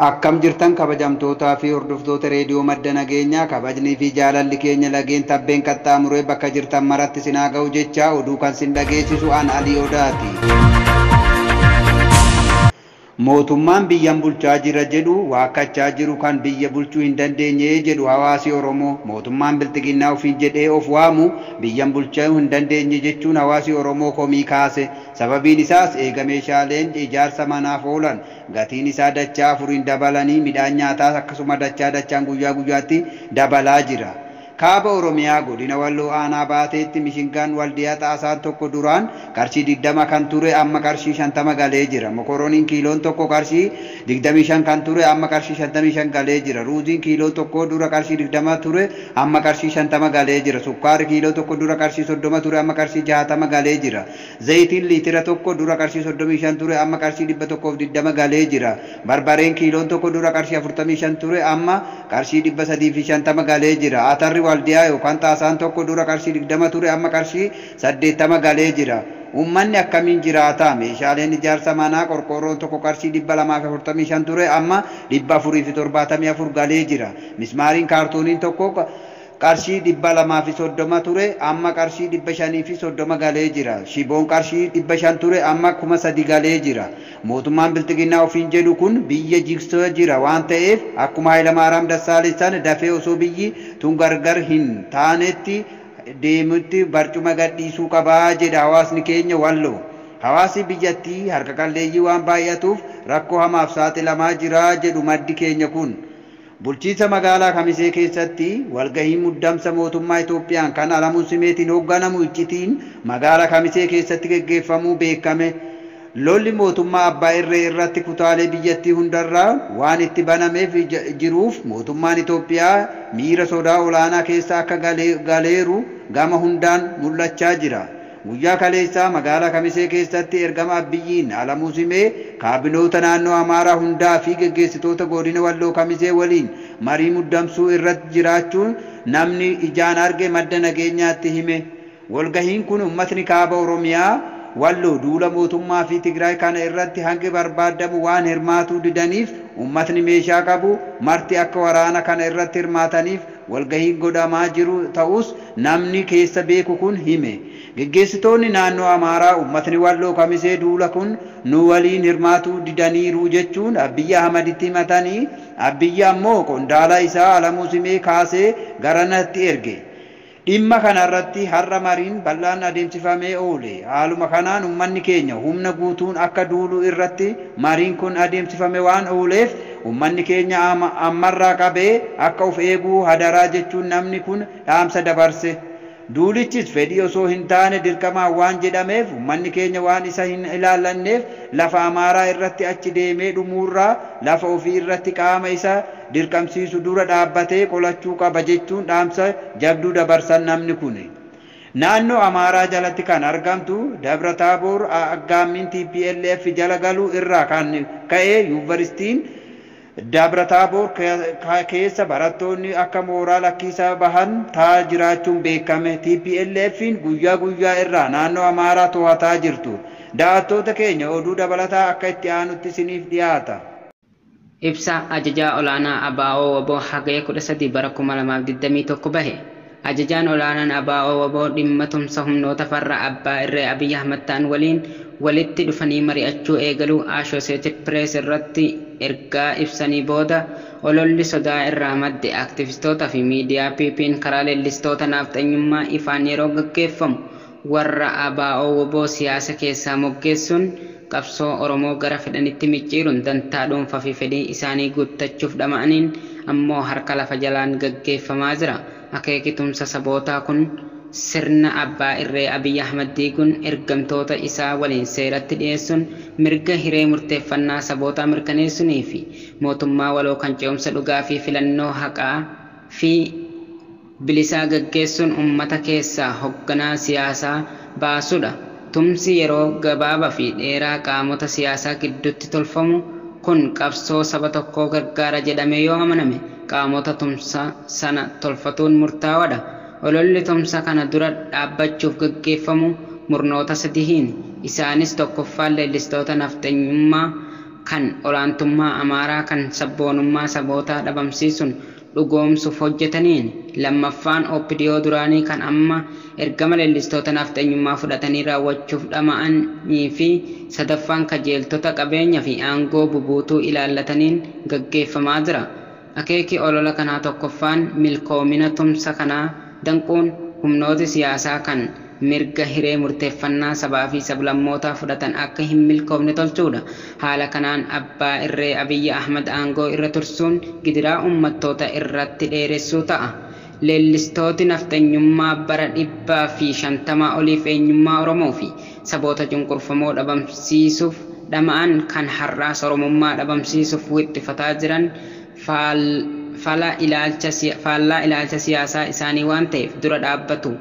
Akkam jirtan kabajamtootaa fi hordoftoota reediyoo madda nageenyaa kabajnii fi jaalalli keenya lageen tabbeen qaxxaamuree bakka jirtan maratti sinaa ga'u jecha oduu kan sin dhageessisu an Alii Odaati. Mootummaan biyyan bulchaa jira jedhu waakkachaa jiru kan biyya bulchuu hin dandeenye jedhu hawaasi Oromoo. Mootummaan bilxiginnaa ofiin jedhee of waamu biyyan bulchuu hin dandeenye jechuun hawaasi Oromoo komii kaase. Sababiin isaas eega meeshaaleen ijaarsa manaaf oolan gatiin isaa dachaa afuriin dabalanii midhaan nyaataas akkasuma dachaa dachaan guyyaa guyyaatti dabalaa jira. Kaaba Oromiyaa godina Walloo aanaa baateetti mishingaan waldiyaa xaasaan tokko duraan qarshii 20 kan ture amma qarshii 50 galee jira. Mokoroniin kiiloon tokko qarshii 25 kan ture amma qarshii 55 galee jira. Ruuziin kiiloo tokko dura qarshii 20 ture amma qarshii 50 galee jira. Sukkaarri kiiloo tokko dura qarshii 30 ture amma qarshii 60 galee jira. Zayitiin liitira tokko dura qarshii 35 ture amma qarshii 120 galee jira. Barbareen kiiloon tokko dura qarshii 45 ture amma qarshii 350 galee jira. Atarri waldiyaa yookaan xaasaan tokko dura qarshii 20 ture amma qarshii 80 galee jira. Uummanni akkamiin jiraata? Meeshaaleen ijaarsa manaa qorqoorroon tokko qarshii 245 ture amma 474 galee jira. Mismaariin kaartooniin tokko qarshii 230 ture amma qarshii 530 galee jira. Shiboon qarshii 500 ture amma 3000 galee jira. Mootummaan bilxiginnaa ofiin jedhu kun biyya jigsaa jira waan ta'eef akkuma Hayilamaariyaam Dassaaleny dafee osoo biyyi tun gargar hin taanetti deemutti barcuma gadhiisuu qabaa jedha hawaasni keenya Walloo. Hawaasi biyyattii harka qalleeyyii waan baay'atuuf rakkoo hamaaf saaxilamaa jira jedhu maddi keenya kun. Bulchiinsa magaalaa Kamisee keessatti walgahii muddamsa mootummaa Itoophiyaan kan Alamuu Simeetiin hoogganamu iccitiin magaalaa Kamisee keessatti geggeeffamuu beekame. Lolli mootummaa abbaa irree irratti kutaalee biyyattii hundarraa waan itti banameef jiruuf mootummaan Itoophiyaa miira sodaa olaanaa keessa akka galeeru gama hundaan mul'achaa jira. Guyyaa kaleessaa magaalaa Kamisee keessatti ergama Abiyyiin Alamuu Simee kaabinoota naannoo Amaaraa hundaa fi geggeessitoota godina Walloo Kamisee waliin marii muddamsuu irratti jiraachuun namni ijaan arge madda nageenyaatti hime. Walgahiin kun uummatni kaaba Oromiyaa Walloo duula mootummaa fi Tigraay kana irratti hangi barbaadamu waan hirmaatuu didaniif uummatni meeshaa qabu marti akka waraana kana irratti hirmaataniif walgahiin godhamaa jiru ta'us namni keessa beeku kun hime. Geggeessitoonni naannoo Amaaraa uummatni Walloo Kamisee duula kun nu waliin hirmaatuu didaniiru jechuun Abiyyi Ahmaditti himatanii Abiyyi ammoo qondaala isaa Alamuu Simee kaasee garanatti erge. Dhimma kanarratti har'a mariin bal'aan adeemsifamee oole. Haaluma kanaan uummanni keenya humna guutuun akka duulu irratti mariin kun adeemsifame waan ooleef uummanni keenya ammarraa qabee akka of eeguu hadaraa jechuun namni kun dhaamsa dabarse. Duulichis fedhii osoo hin taane dirqamaan waan jedhameef uummanni keenya waan isa hin ilaallanneef lafa Amaaraa irratti achi deemee dhumuurraa lafa ofii irratti qaama isa dirqamsiisu dura dhaabbatee qolachuu qaba jechuun dhaamsa jabduu dabarsan namni kun. Naannoo Amaaraa jalatti kan argamtu Dabra Taaboor aggaammiin TPLF jala galuu irraa kan ka'e yuunivarsiitiin Dabra Taaboor keessa barattoonni akka mooraa lakkisaa bahan ta'aa jiraachuun beekame. TPLF'n guyyaa guyyaa irraa naannoo Amaaraa to'ataa jirtu. Daawwattoota keenya oduu dabalataa akka itti aanutti isiniif dhiyaata. Ibsa ajajaa olaanaa ABO WBO Hagayya 13 bara 2021 bahe. Ajajaan olaanaan ABO WBO dhimma tumsa humnoota farra abbaa irree Abiyyi Ahmad ta'an waliin walitti dhufanii mari'achuu eegaluu Associated Press irratti ergaa ibsanii booda ololli sodaa irraa madde aktivistoota fi miidiyaa PP'n karaa leellistoota naafxanyummaa ifaan yeroo gaggeeffamu warra ABO WBO siyaasa keessaa moggeessuun qabsoo Oromoo gara fedhanitti micciiruun dantaa dhuunfaa fi fedhii isaanii guuttachuuf dhama'aniin ammoo harka lafa jalaan gaggeeffamaa jira. Akeeki tumsa sabootaa kun sirna abbaa irree Abiyyi Ahmad diiguun ergamtoota isaa waliin seeratti dhiyeessuun mirga hiree murteeffannaa sabootaa mirkaneessuunii fi mootummaa waloo kan ce'umsa dhugaa fi filannoo haqaa fi bilisaa gaggeessuun uummata keessaa hoogganaa siyaasaa baasudha. Tumsi yeroo gabaabaa fi dheeraa qaamota siyaasaa gidduutti tolfamu kun qabsoo saba tokkoo gargaara jedhamee yoo amaname qaamota tumsa sana tolfatuun murtaawaadha. Ololli tumsa kana dura dhaabbachuuf gaggeeffamu murnoota sadiin. Isaanis tokkoffaan leellistoota nafxanyummaa kan olaantummaa Amaaraa kan sabboonummaa sabootaa dhabamsiisuun dhugoomsuuf hojjetaniin. Lammaffaan OPDO duraanii kan amma ergama leellistoota nafxanyummaa fudhatanii raawwachuuf dhama'anii fi sadaffaan kajeeltota qabeenya fi aangoo bubuutuu ilaallataniin gaggeeffamaa jira. Akeeki olola kanaa tokkoffaan milkoomina tumsa kanaa danquun humnooti siyaasaa kan mirga hiree murteeffannaa sabaa fi sablammootaa fudhatan akka hin milkoomne tolchuudha. Haala kanaan abbaa irree Abiyyi Ahmad aangoo irra tursuun gidiraa uummattoota irratti dheeressuu ta'a. Leellistooti nafxanyummaa bara 150 oliif eenyummaa Oromoo fi saboota cunqurfamoo dhabamsiisuuf dhama'an kan har'aas Oromummaa dhabamsiisuuf wixxifataa jiran faallaa ilaalcha siyaasaa isaanii waan ta'eef dura dhaabbatu.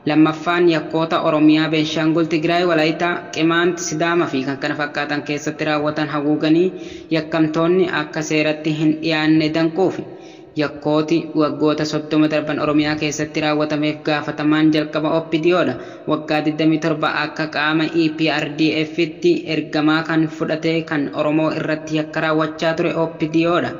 Lammaffaan yakkoota Oromiyaa, Beenshaangul, Tigraay, Walaayitaa, Qimaant, Sidaamaa fi kan kana fakkaatan keessatti raawwatan haguuganii yakkamtoonni akka seeratti hin dhiyaanne danquufi. Yakkooti waggoota 30 darban Oromiyaa keessatti raawwatameef gaafatamaan jalqaba OPDOdha. Waggaa 27 akka qaama EPRDF'tti ergamaa kan fudhate kan Oromoo irratti yakka raawwachaa ture OPDOdha.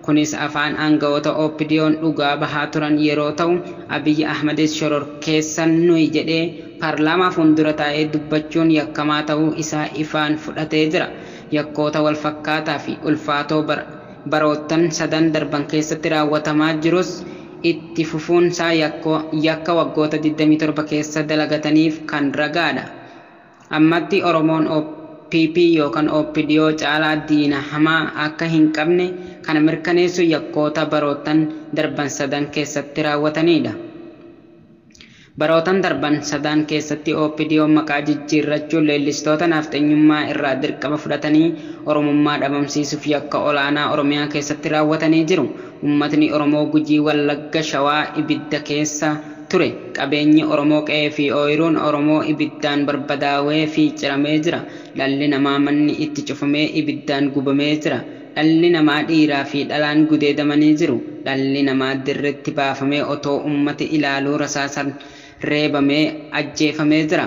Kunis afaan aangawoota OPDO'n dhugaa bahaa turan yeroo ta'u, Abiyyi Ahmadis shororkeessan nuyi jedhee paarlaamaa fuuldura taa'ee dubbachuun yakkamaa ta'uu isaa ifaan fudhatee jira. Yakkoota wal fakkaataa fi ulfaatoo baroottan sadan darban keessatti raawwatamaa jirus itti fufuunsaa yakka waggoota 27 keessa dalagataniif kan ragaadha. Ammatti Oromoon OPP yookaan OPDO caalaa diina hamaa akka hin qabne kana mirkaneessu yakkoota baroottan darban sadan keessatti raawwatanidha. Barootan darban sadan keessatti OPDO maqaa jijjiirrachuun leellistoota nafxanyummaa irraa dirqama fudhatanii Oromummaa dhabamsiisuuf yakka olaanaa Oromiyaa keessatti raawwatanii jiru. Uummatni Oromoo Gujii, Wallagga, Shawaa ibidda keessa ture. Qabeenyi Oromoo qe'ee fi ooyiruun Oromoo ibiddaan barbadaawee fi ciramee jira. Dhalli namaa manni itti cufamee ibiddaan gubamee jira. Dhalli namaa dhiiraa fi dhalaan gudeedamanii jiru. Dhalli namaa dirreetti baafamee otoo uummati ilaaluu rasaasan reebamee ajjeefamee jira.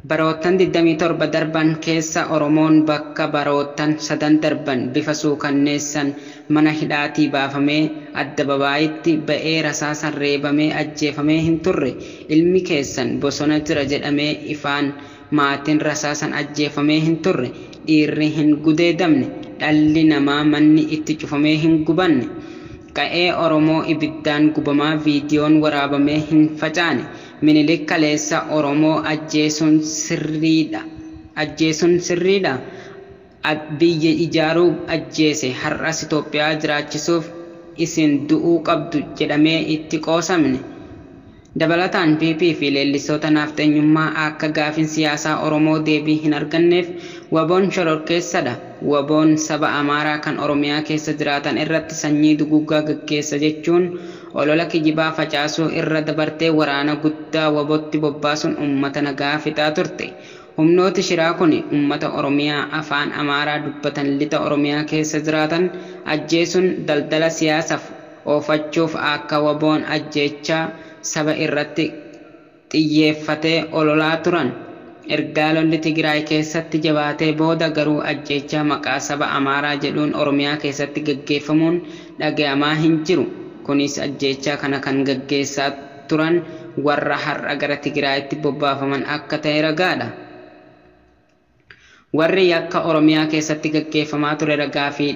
Baroottan 27 darban keessa Oromoon bakka baroottan sadan darban bifa suukanneessan mana hidhaatii baafamee addababaayitti ba'ee rasaasan reebamee ajjeefamee hin turre. Ilmi keessan bosona jira jedhamee ifaan maatiin rasaasan ajjeefamee hin turre. Dhiirri hin gudeedamne. Dhalli namaa manni itti cufamee hin gubanne. Qa'ee Oromoo ibiddaan gubamaa viidiyoon waraabamee hin facaane. Minilik kaleessa Oromoo ajjeesuun sirriidha. Ajjeesuun sirriidha. Biyya ijaaruu ajjeese har'as Itoophiyaa jiraachisuuf isin du'uu qabdu jedhamee itti qoosamne. Dabalataan PP fi leellistoota nafxanyummaa akka gaafin siyaasaa Oromoo deebii hin arganneef waboon shororkeessadha. Waboon saba Amaaraa kan Oromiyaa keessa jiraatan irratti sanyii duguuggaa gaggeessa jechuun olola kijibaa facaasuu irra dabartee waraana guddaa wabootti bobbaasuun uummata nagaa fixaa turte. Humnooti shiraa kun uummata Oromiyaa afaan Amaaraa dubbatan lixa Oromiyaa keessa jiraatan ajjeesuun daldala siyaasaaf oofachuuf akka waboon ajjeechaa saba irratti xiyyeeffatee ololaa turan. Ergaa lolli Tigraay keessatti jabaatee booda garuu ajjeechaa maqaa saba Amaaraa jedhuun Oromiyaa keessatti gaggeeffamuun dhagayamaa hin jiru. Kunis ajjeechaa kana kan gaggeessaa turan warra har'a gara Tigraayitti bobbaafaman akka ta'e ragaadha. Warri yakka Oromiyaa keessatti gaggeeffamaa ture ragaa fi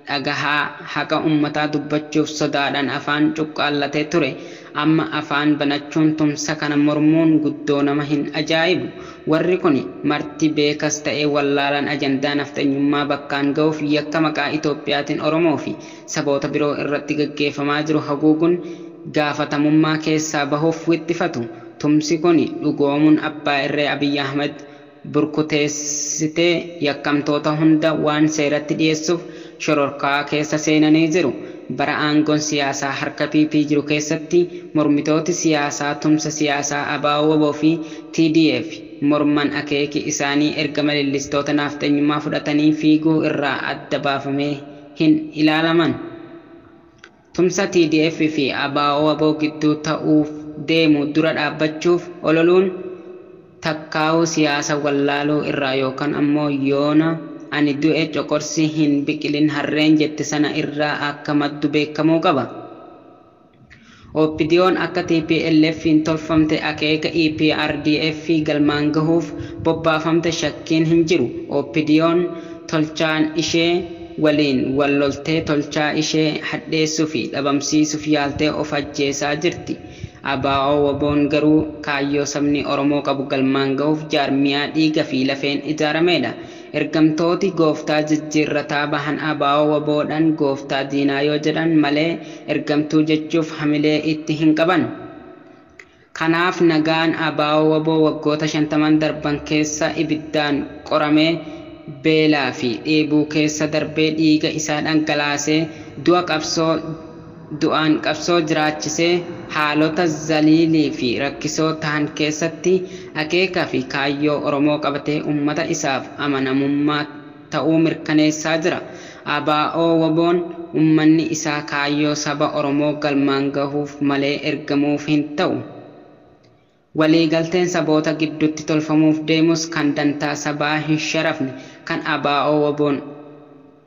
dhagahaa haqa uummataa dubbachuuf sodaadhaan afaan cuqqaallatee ture. Amma afaan banachuun tumsa kana mormuun guddoo nama hin ajaa'ibu. Warri kun marti beekas ta'ee wallaalaan ajandaa nafxanyummaa bakkaan ga'uuf yakka maqaa Itoophiyaatiin Oromoo fi saboota biroo irratti gaggeeffamaa jiru haguuguun gaafatamummaa keessaa bahuuf wixxifatu. Tumsi kun dhugoomuun abbaa irree Abiyyi Ahmed burkuteessitee yakkamtoota hunda waan seeratti dhiyeessuuf shororkaa keessa seenanii jiru. Bara aangoon siyaasaa harka PP jiru keessatti mormitooti siyaasaa tumsa siyaasaa ABO fi TDF morman akeeki isaanii ergama leellistoota nafxanyummaa fudhatanii fiiguu irraa adda baafamee hin ilaalaman. Tumsa TDF fi ABO gidduu ta'uuf deemu dura dhaabbachuuf ololuun takkaa'uu siyaasa wallaaluu irraa yookaan ammoo yoona Ani du'e coqorsi hin biqilin harreen jette sana irraa akka maddu beekamuu qaba. OPDO'n akka TPLF'n tolfamte akeeka EPRDF galmaan gahuuf bobbaafamte shakkiin hin jiru. OPDO'n tolchaan ishee waliin wal loltee tolchaa ishee hadheessuu fi dhabamsiisuuf yaaltee of ajjeesaa jirti. ABO WBO'n garuu kaayyoo sabni Oromoo qabu galmaan gahuuf jaarmiyaa dhiiga fi lafeen ijaaramedha. Ergamtooti gooftaa jijjiirrataa bahan ABO WBOdhaan gooftaa diinaa yoo jedhan malee ergamtuu jechuuf hamilee itti hin qaban. Kanaaf nagaan ABO WBO waggoota 50 darban keessa ibiddaan qoramee beelaa fi dheebuu keessa darbee dhiiga isaa dhangalaasee du'aan qabsoo jiraachisee haalota zaliilii fi rakkisoo ta'an keessatti akeekaa fi kaayyoo Oromoo qabatee uummata isaaf amanamummaa ta'uu mirkaneessaa jira. ABO WBO'n uummanni isaa kaayyoo saba Oromoo galmaan gahuuf malee ergamuuf hin ta'u. Waliigalteen saboota gidduutti tolfamuuf deemus kan dantaa sabaa hin sharafne kan ABO WBO'n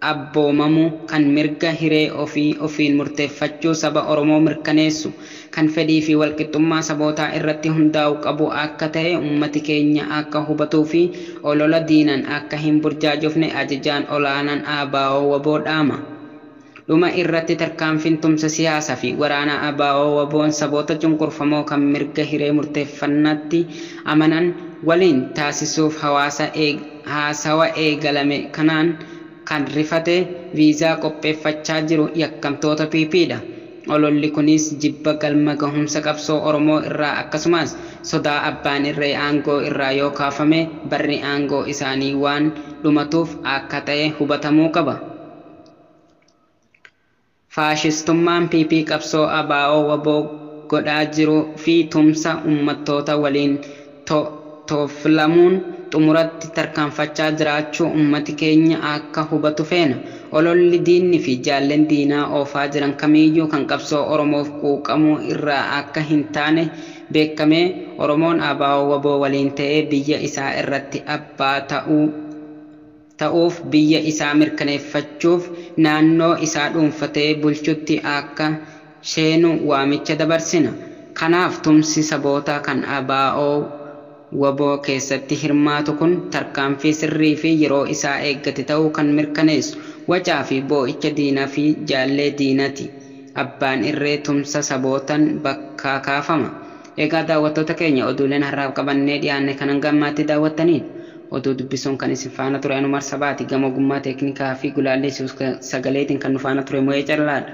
abboomamu kan mirga hiree ofii ofiin murteeffachuu saba Oromoo mirkaneessu kan fedhii fi walqixxummaa sabootaa irratti hundaa'u qabu akka ta'e uummati keenya akka hubatuu fi olola diinan akka hin burjaajofne ajajaan olaanaan ABO WBO dhaama. Dhuma irratti tarkaanfiin tumsa siyaasaa fi waraana ABO WBO'n saboota cunqurfamoo kan mirga hiree murteeffannaatti amanan waliin taasisuuf haasawa eegalame kanaan kan rifate viizaa qopheeffachaa jiru yakkamtoota PP dha. Ololli kunis jibba galma gahumsa qabsoo Oromoo irraa akkasumas sodaa abbaan irree aangoo irraa yoo kaafame barri aangoo isaanii waan dhumatuuf akka ta'e hubatamuu qaba. Faashistummaan PP qabsoo ABO WBO godhaa jiruu fi tumsa uummattoota waliin toofilamuun xumuratti tarkaanfachaa jiraachuu uummati keenya akka hubatu feena. Ololli diinni fi jaalleen diinaa oofaa jiran kamiyyuu kan qabsoo Oromoof quuqamuu irraa akka hin taane beekamee Oromoon ABO WBO waliin ta'ee biyya isaa irratti abbaa ta'uuf biyya isaa mirkaneeffachuuf naannoo isaa dhuunfatee bulchutti akka seenu waamicha dabarsina. Kanaaf tumsi saboota kan ABO WBO keessatti hirmaatu kun tarkaanfii sirrii fi yeroo isaa eeggate ta'uu kan mirkaneessu wacaa fi boo'icha diinaa fi jaallee diinati. Abbaan irree tumsa sabootaan bakkaa kaafama. Egaa daawwattoota keenya oduuleen har'aaf qabannee dhiyaanne kan hanga ammaatti daawwattanidha. Oduu dubbisuun kan isin faana ture Anumar Sabaati. Gama ogummaa teeknikaa fi gulaallee sagaleetiin kan nu faana ture Mo'ee Callaadha.